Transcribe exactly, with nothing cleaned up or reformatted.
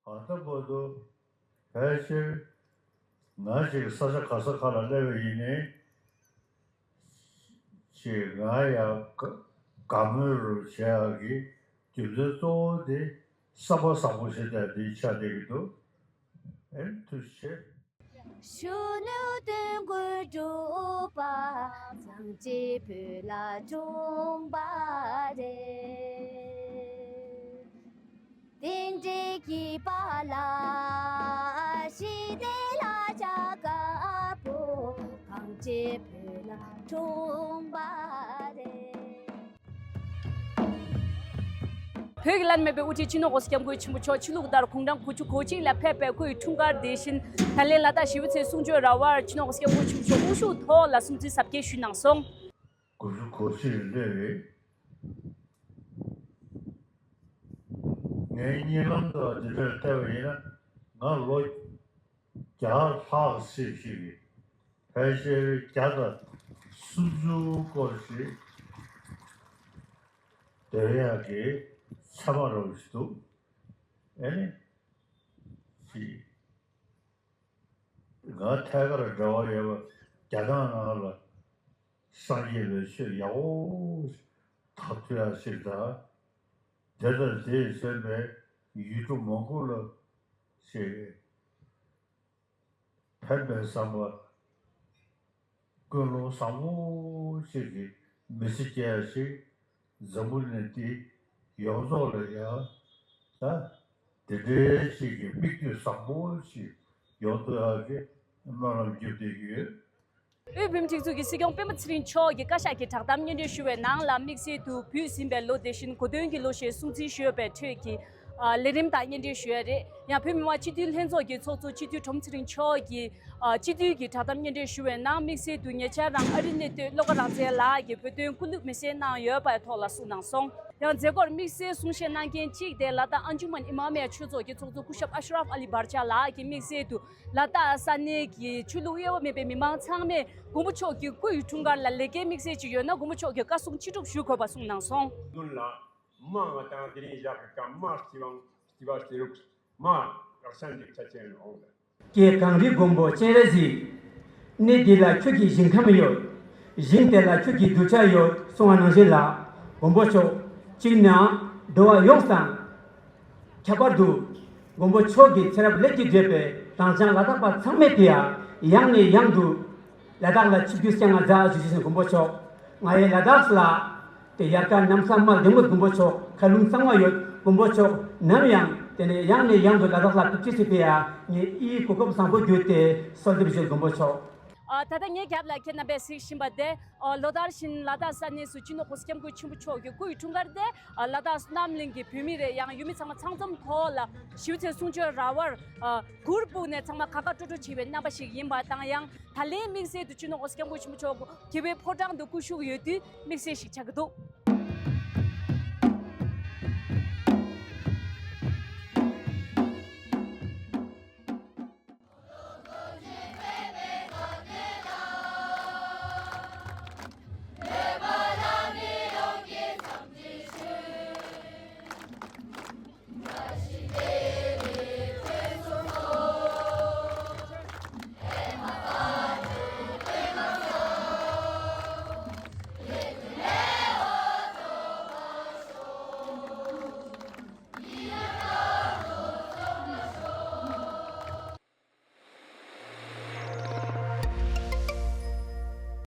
ཨ་ད་བར་དུ་ཕལ་ཆེར་ང་ཞིག་ས་ཆ་ག་ས་ག་ལ་སླེབས་པ་ཡིན་ནའི་ཅིག་ང་ཡང་དགའ་མོས་རུ་བྱེད་ཡག་གི་རྒྱུ་མཚན་གཙོ་བོ་དེ་བསམ་པ་བཟང་པོ་ཞིག་དང་དེ་ཆགས་བསྡད་ཀྱི་འདུག་ཨེ་ཐུགས་རྗེ་ཆེ། གཞོན་ནུ་སྟོན་ཁོས་སྒྲུབ་པ། གཙང་གཅེས་བོད་ལ་འཁྲུངས་པ་རེད། དེ་འདྲའི་སྐྱེས་པ་ལ་ཞི་བདེ་ལ་བྱ་དཀའ་པོ། གངས་ཅན་བོད་ལ་འཁྲུངས་པ་རེད། བོད་ཀྱི་བླ་ན་མེད་པའི་དབུ་ཁྲིད་སྤྱི་ནོར་༸གོང་ས་༸སྐྱབས་མགོན་ཆེན་པོ་མཆོག་ཕྱི་ལུགས་ལྟར་དགུང་གྲངས་དགུ་བཅུ་གོ་གཅིག་ལ་ཕེབས་པའི་སྐུའི་འཁྲུངས་སྐར་དེ་བཞིན་ད་ལན་ལ་དྭགས་ཞི་བའི་ཚལ་གསུང་ཆོས་ར་བར་སྤྱི་ནོར་༸གོང་ས་༸སྐྱབས་མགོན་ཆེན་པོ་མཆོག་དབུ་བཞུགས་ཐོག་ལ་སྲུང་བརྩི་གཟབ་རྒྱས་ཞུས་གནང་སོང་། དགུ་བཅུ་གོ་གཅིག་ལ་སླེབས་རེད། ངའི་གཉིད་ལམ་དུ་འདི་འདྲར་བལྟས་པ་ཡིན་ན་ང་ལོ་བརྒྱ་ལྷག་ཙམ་ཞིག་གི་ཕལ་ཆེར་བརྒྱ་དང་སུམ་ཅུ་སྐོར་ཞིག་སྡོད་ཡག་གི་མཚན་མ་རོ་ཞིག་འདུག་ཨེ་ནི་ཅི། ང་ཐད་ཀར་འབྲེལ་བ་ཡོད་པ་རྒྱ་ནག་ནང་ལ་སངས་རྒྱས་པའི་ཆོས་ཡག་པོ་ཞིག་ཐོབ་ཐུབ་ཡག་ཞིག་དང་། དེ་དང་དེས་མཚོན་པའི་ཡུལ་གྲུ་མང་པོ་ལ་ཞིག་ཕན་པའི་བསམ་པ། ཀུན་སློང་བཟང་པོ་ཞིག་གི་མི་ཚེ་སྐྱེལ་ཡག་ཞིག་འཛམ་བུ་གླིང་འདི་ཡོངས་རྫོགས་ལ་ཡང་ད་དེ་འདྲའི་ཞིག་གི་མིག་ལྟོས་བཟང་པོ་ཞིག་ཡོང་ཐུབ་ཡག་གི་སྨོན་ལམ་རྒྱབ་བསྡད་ཀྱི་ཡོད། དབུས་བོད་མིའི་སྒྲིག་འཛུགས་ཀྱི་སྲིད་སྐྱོང་སྤེན་པ་ཚེ་རིང་མཆོག་གིས་བཀའ་ཤག་གི་བསྒྲགས་གཏམ་སྙན་སྒྲོན་ཞུ་བའི་ནང་ལ་དམིགས་བསལ་དུ་བུད་ཟིན་པའི་ལོ་དེ་བཞིན་གོ་སྟོན་གྱི་ལོ་ཞེས་སྲུང་བརྩི་ཞུས་པའི་ཁྲོད་ཀྱི་ལས་རིམ་དག་སྙན་སྒྲོན་ཞུས་པ་རེད། ཡང་བོད་མི་མང་སྤྱི་འཐུས་ལྷན་ཚོགས་ཀྱི་ཚོགས་གཙོ་སྤྱི་འཐུས་དོམ་ཚེ་རིང་མཆོག་གིས་ཨ། སྤྱི་འཐུས་ཀྱི་བསྒྲགས་གཏམ་སྙན་སྒྲོན་ཞུ་བའི་ནང་དམིགས་བསལ་དུ་ཉེ་ཆར་རང་ཨ་རིའི་གནས་སྡོད་བློ་དགའ་རང་བཙན་ལགས་ཀྱིས་བོད་དོན་སྐུ་ལུས་མེར་སྲེག་གནང་ཡོད་པའི་ཐོག་ལ་གསུངས་གནང་སོང་། ཡང་མཛད་སྒོར་དམིགས་བསལ་གསུང་བཤད་གནང་མཁན་གཅིག་དེ་ལ་དྭགས་ཨན་ཇུ་མན་ཨི་མ་མ་ཡ་ཆོས་ཚོགས་ཀྱི་ཚོགས་གཙོ་སྐུ་ཞབས་ཨ་ཤ་རབ་ཨ་ལི་བྷར་ཆ་ལགས་ཀྱིས་དམིགས་བསལ་དུ་ལ་དྭགས་ས་གནས་ཀྱི་ཆོས་ལུགས་དབྱེ་བ་མེད་པའི་མི་མང་ཚང་མས་མགོན་པོ་མཆོག་གི་སྐུ་ཡི་འཁྲུངས་སྐར་ལ་ལས་ཀའི་དམིགས་བསལ་ཅིག་ཡོད་ན་མགོན་པོ་མཆོག་གི་བཀའ་གསུང་ཅི་སྒྲུབ་ཞུ་དགོས་པ་གསུངས་གནང་སོང་། མདུན་ལ་མ་ང་དང་དེ་རིང་བཞག་གི་སྐབས་མ་སྤྱི་དབང་སྤྱི་བ་སྤྱི་རུག་མ་རག་ཤ་འདི་ཆ་ཅན་འོང་། ཀྱེ་གངས་རི་མགོན་པོ་སྤྱན་རས་གཟིགས། གནས་འདི་ལ་ཁྱོད་ཀྱི་ཞིང་ཁམས་ཡོད། ཞིང་དེ་ལ་ཁྱོད་ཀྱི་གདུལ་བྱ་ཡོད་གསུང་བ་ནང་བཞིན་ལ། མགོན་པོ་མཆོག་གཅིག་ནས་འགྲོ་བ་ཡོངས་དང་། ཁྱད་པར་དུ་མགོན་པོ་མཆོག་གི་ཚེ་རབས་ལས་ཀྱིས་བརྗོད་པའི་དྭངས་བྱང་ལ་དྭགས་པ་ཚང་མས་དེ་ཡང་ཡང་ནས་ཡང་དུ་ལ་དྭགས་ལ་ཆིབས་བསྒྱུར་བསྐྱངས་ང་མཛའ་ཞུ་ཞུ་ཞིང་མགོན་པོ་མཆོག་ང་ཡི་ལ་དྭགས་ལ། དེ་དབྱར་ཁ་གནམ་ས་མ་བདེ་མོ་མགོན་པོ་མཆོག་མཁའ་རླུང་གཙང་མ་ཡོད་མགོན་པོ་མཆོག་ནམ་ཡང་དེ་ནས་ཡང་ནས་ཡང་དུ་ལ་དྭགས་ལ་ཕེབས་ཆེད་ཟེར་ཏེ་ཡ་ངས་ཨི་གོ་སྐབས་བཟང་པོ་བརྒྱུད་དེ་གསོལ་འདེབས་ཞུ་མགོན་པོ་མཆོག་ཨ། ད་ལྟ་ངའི་རྒྱབ་ལ་ཁྱེད་རྣམ་པས་གཟིགས་བཞིན་པ་དེ་ཨ། ལོ་ལྟར་བཞིན་ལ་དྭགས་ས་གནས་སུ་སྤྱི་ནོར་༸གོང་ས་༸སྐྱབས་མགོན་ཆེན་པོ་མཆོག་གི་སྐུ་ཡི་འཁྲུངས་སྐར་དེ་ཨ། ལ་དྭགས་བསོད་ནམས་གླིང་གི་བོད་མི་རེད་ཡང་ཡུལ་མི་ཚང་མ་ཚང་འཛོམས་ཐོག་ལ་ཞི་བའི་ཚལ་གསུང་ཆོས་ར་བར་ཨ། གུར་སྤུགས་ནས་ཚང་མ་དགའ་དགའ་སྤྲོ་སྤྲོ་བྱེད་པའི་རྣམ་པ་ཞིག་ཡིན་པ་དང་ཡང་ད་ལན་དམིགས་བསལ་དུ་སྤྱི་ནོར་༸གོང་ས་༸སྐྱབས་མགོན་ཆེན་པོ་མཆོག་དགེ་བའི་ཕོ་བྲང་དུ་སྐུ་བཞུགས་ཡོད་དུས་དམིགས་བསལ་ཞིག་ཆགས་ཀྱི་འདུག